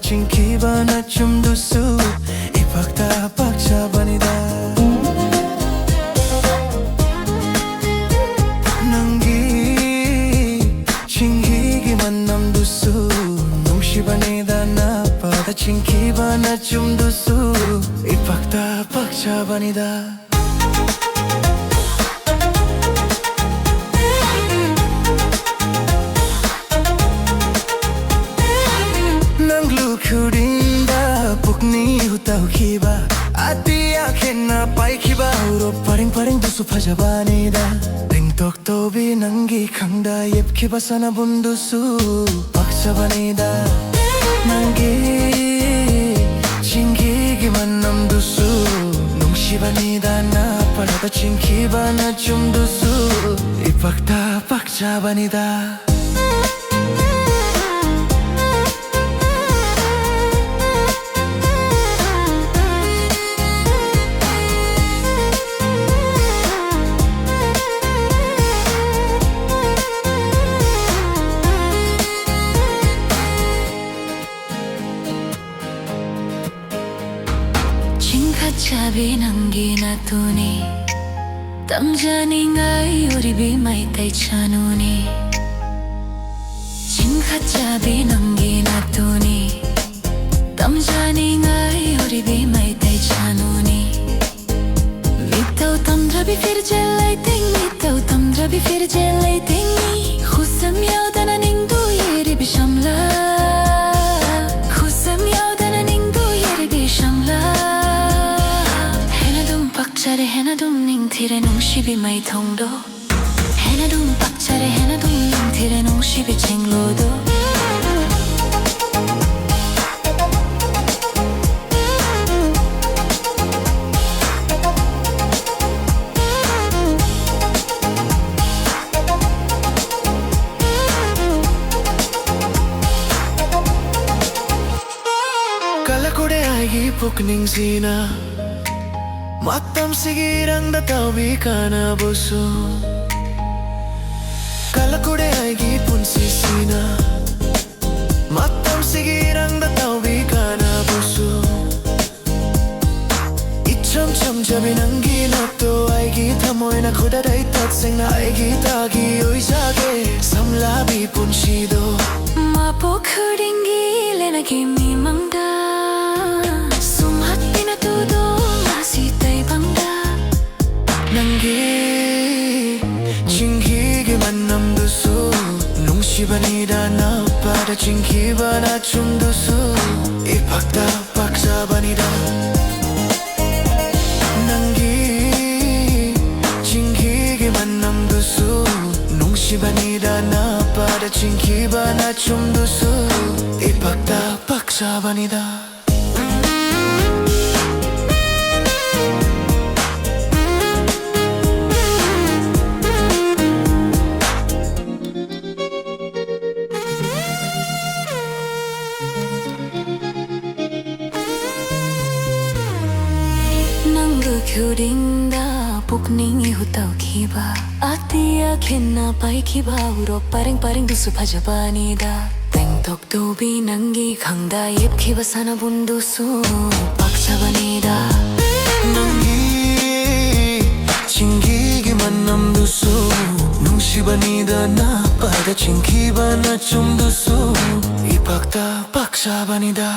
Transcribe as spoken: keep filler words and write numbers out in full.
ꯆꯤꯡꯈꯤꯕ ꯅꯆꯨꯝꯗꯨꯁꯨ ꯏꯄꯥꯛꯇ ꯄꯥꯛꯆꯕꯅꯤꯗ꯫ ꯅꯪꯒꯤ ꯆꯤꯡꯍꯤꯒꯤ ꯃꯅꯝꯗꯨꯁꯨ ꯅꯨꯡꯁꯤꯕꯅꯤꯗ꯫ ꯅꯄꯥꯗ ꯆꯤꯡꯈꯤꯕ ꯅꯆꯨꯝꯗꯨꯁꯨ ꯏꯄꯥꯛꯇ ꯄꯥꯛꯆꯕꯅꯤꯗ꯫ ꯅꯪ ꯂꯨꯈꯨꯗꯤꯡꯗ ꯄꯨꯛꯅꯤꯡ ꯍꯨꯠꯇꯣꯛꯈꯤꯕ, ꯑꯇꯤꯌꯥ ꯈꯦꯠꯅ ꯄꯥꯏꯈꯤꯕ ꯎꯔꯣꯞ ꯄꯔꯦꯡ ꯄꯔꯦꯡꯗꯨꯁꯨ ꯐꯖꯕꯅꯤꯗ꯫ ꯇꯦꯡꯇꯣꯛ ꯇꯧꯕꯤ ꯅꯪꯒꯤ ꯈꯪꯗ ꯌꯦꯞꯈꯤꯕ ꯁꯅꯥꯕꯨꯟꯗꯨꯁꯨ ꯄꯥꯛꯆꯕꯅꯤꯗ꯫ ꯅꯪꯒꯤ ꯆꯤꯡꯍꯤꯒꯤ ꯃꯅꯝꯗꯨꯁꯨ ꯅꯨꯡꯁꯤꯕꯅꯤꯗ꯫ ꯅꯄꯥꯗ ꯆꯤꯡꯈꯤꯕ ꯅꯆꯨꯝꯗꯨꯁꯨ ꯏꯄꯥꯛꯇ ꯄꯥꯛꯆꯕꯅꯤꯗ꯫ ꯆꯤꯡꯈꯠꯆꯕꯤ ꯅꯪꯒꯤ ꯅꯥꯠꯇꯨꯅꯤ, ꯇꯝꯖꯅꯤꯡꯉꯥꯏ ꯑꯣꯏꯔꯤꯕꯤ ꯃꯩꯇꯩ ꯆꯥꯅꯨꯅꯤ꯫ ꯆꯤꯡꯈꯠꯆꯕꯤ ꯅꯪꯒꯤ ꯅꯥꯠꯇꯨꯅꯤ, ꯇꯝꯖꯅꯤꯡꯉꯥꯏ ꯑꯣꯏꯔꯤꯕꯤ ꯃꯩꯇꯩ ꯆꯥꯅꯨꯅꯤ꯫ ꯃꯤꯇꯧ ꯇꯝꯗ꯭ꯔꯕꯤ ꯐꯤꯔꯖꯦꯜ ꯂꯩꯇꯦꯡ, ꯃꯤꯇꯧ ꯇꯝꯗ꯭ꯔꯕꯤ ꯐꯤꯔꯖꯦꯜ ꯂꯩꯇꯦꯡꯅꯤ꯫ ꯈꯨꯁꯝ ꯌꯥꯎꯗꯅ ꯅꯤꯡꯗꯨ ꯌꯦꯔꯤꯕꯤ ꯁꯝꯂꯥ, ꯈꯨꯁꯝ ꯌꯥꯎꯗꯅ ꯅꯤꯡꯗꯨ ꯌꯦꯔꯤꯕꯤ ꯁꯝꯂꯥ꯫ ꯍꯦꯟꯅ ꯑꯗꯨꯝ ꯄꯥꯛꯆꯔꯦ, ꯍꯦꯟꯅ ꯑꯗꯨꯝ ꯅꯤꯡꯊꯤꯔꯦ ꯅꯨꯡꯁꯤꯕꯤ ꯃꯩꯊꯣꯡꯗꯣ꯫ ꯍꯦꯟꯅ ꯑꯗꯨꯝ ꯄꯥꯛꯆꯔꯦ, ꯍꯦꯟꯅ ꯑꯗꯨꯝ ꯅꯤꯡꯊꯤꯔꯦ ꯅꯨꯡꯁꯤꯕꯤ ꯆꯤꯡꯂꯨꯗꯣ꯫ ꯀꯜꯂꯛꯎꯔꯦ ꯑꯩꯒꯤ ꯄꯨꯛꯅꯤꯡꯁꯤꯅ ꯃꯇꯝꯁꯤꯒꯤ ꯏꯔꯪꯗ ꯇꯧꯕꯤ ꯀꯥꯟꯅꯕꯁꯨ꯫ ꯀꯜꯂꯛꯎꯔꯦ ꯑꯩꯒꯤ ꯄꯨꯟꯁꯤꯁꯤꯅ ꯃꯇꯝꯁꯤꯒꯤ ꯏꯔꯪꯗ ꯇꯧꯕꯤ ꯑꯣꯏꯅ ꯈꯨꯗꯗꯩ ꯇꯠꯁꯤꯡꯅ ꯑꯩꯒꯤ ꯇꯥꯒꯤ ꯑꯣꯏꯖꯒꯦ꯫ ꯁꯝꯂꯥꯕꯤ ꯄꯨꯟꯁꯤꯗꯣ ꯃꯄꯣꯛ ꯈꯨꯗꯤꯡꯒꯤ ꯂꯦꯅꯒꯤ ꯃꯤꯃꯥꯡꯗ ꯁꯨꯝꯍꯠꯄꯤꯅ ꯇꯨꯗꯣ ꯉꯁꯤ ꯇꯩꯕꯪꯗ ꯅꯪꯒꯤ ꯆꯤꯡꯍꯤꯒꯤ ꯃꯅꯝꯗꯨꯁꯨ ꯅꯨꯡꯁꯤꯕꯅꯤꯗ꯫ ꯅꯄꯥꯗ ꯆꯤꯡꯈꯤꯕ ꯅꯆꯨꯝꯗꯨꯁꯨ ꯏꯄꯥꯛꯇ ꯄꯥꯛꯆꯕꯅꯤꯗ꯫ ꯅꯪꯒꯤ ꯆꯤꯡꯍꯤꯒꯤ ꯃꯅꯝꯗꯨꯁꯨ ꯅꯨꯡꯁꯤꯕꯅꯤꯗ꯫ ꯅꯄꯥꯗ ꯆꯤꯡꯈꯤꯕ ꯅꯆꯨꯝꯗꯨꯁꯨ ꯏꯄꯥꯛꯇ ꯄꯥꯛꯆꯕꯅꯤꯗ꯫ ꯅꯪꯒ ꯈꯨꯗꯤꯡꯗ ꯄꯨꯛꯅꯤꯡ ꯏꯍꯨꯠ ꯇꯧꯈꯤꯕ, ꯑꯇꯤꯌꯥ ꯈꯦꯟꯅ ꯄꯥꯏꯈꯤꯕ ꯎꯔꯣꯛ ꯄꯔꯦꯡ ꯄꯔꯦꯡꯗꯨꯁꯨ ꯐꯖꯕꯅꯤꯗ꯫ ꯇꯦꯡꯊꯣꯛ ꯇꯧꯕꯤ ꯅꯪꯒꯤ ꯈꯪꯗ ꯌꯦꯞꯈꯤꯕ ꯁꯥꯟꯅꯕꯨꯟꯗꯨꯁꯨ ꯄꯥꯛꯆꯕꯅꯤꯗ꯫ ꯅꯪꯒꯤ ꯆꯤꯡꯒꯤꯒꯤ ꯃꯅꯝꯗꯨꯁꯨ ꯅꯨꯡꯁꯤꯕꯅꯤꯗ꯫ ꯅꯄꯥꯗ ꯆꯤꯡꯈꯤꯕ ꯅꯆꯨꯝꯗꯨꯁꯨ ꯏꯄꯥꯛꯇ ꯄꯥꯛꯆꯕꯅꯤꯗ꯫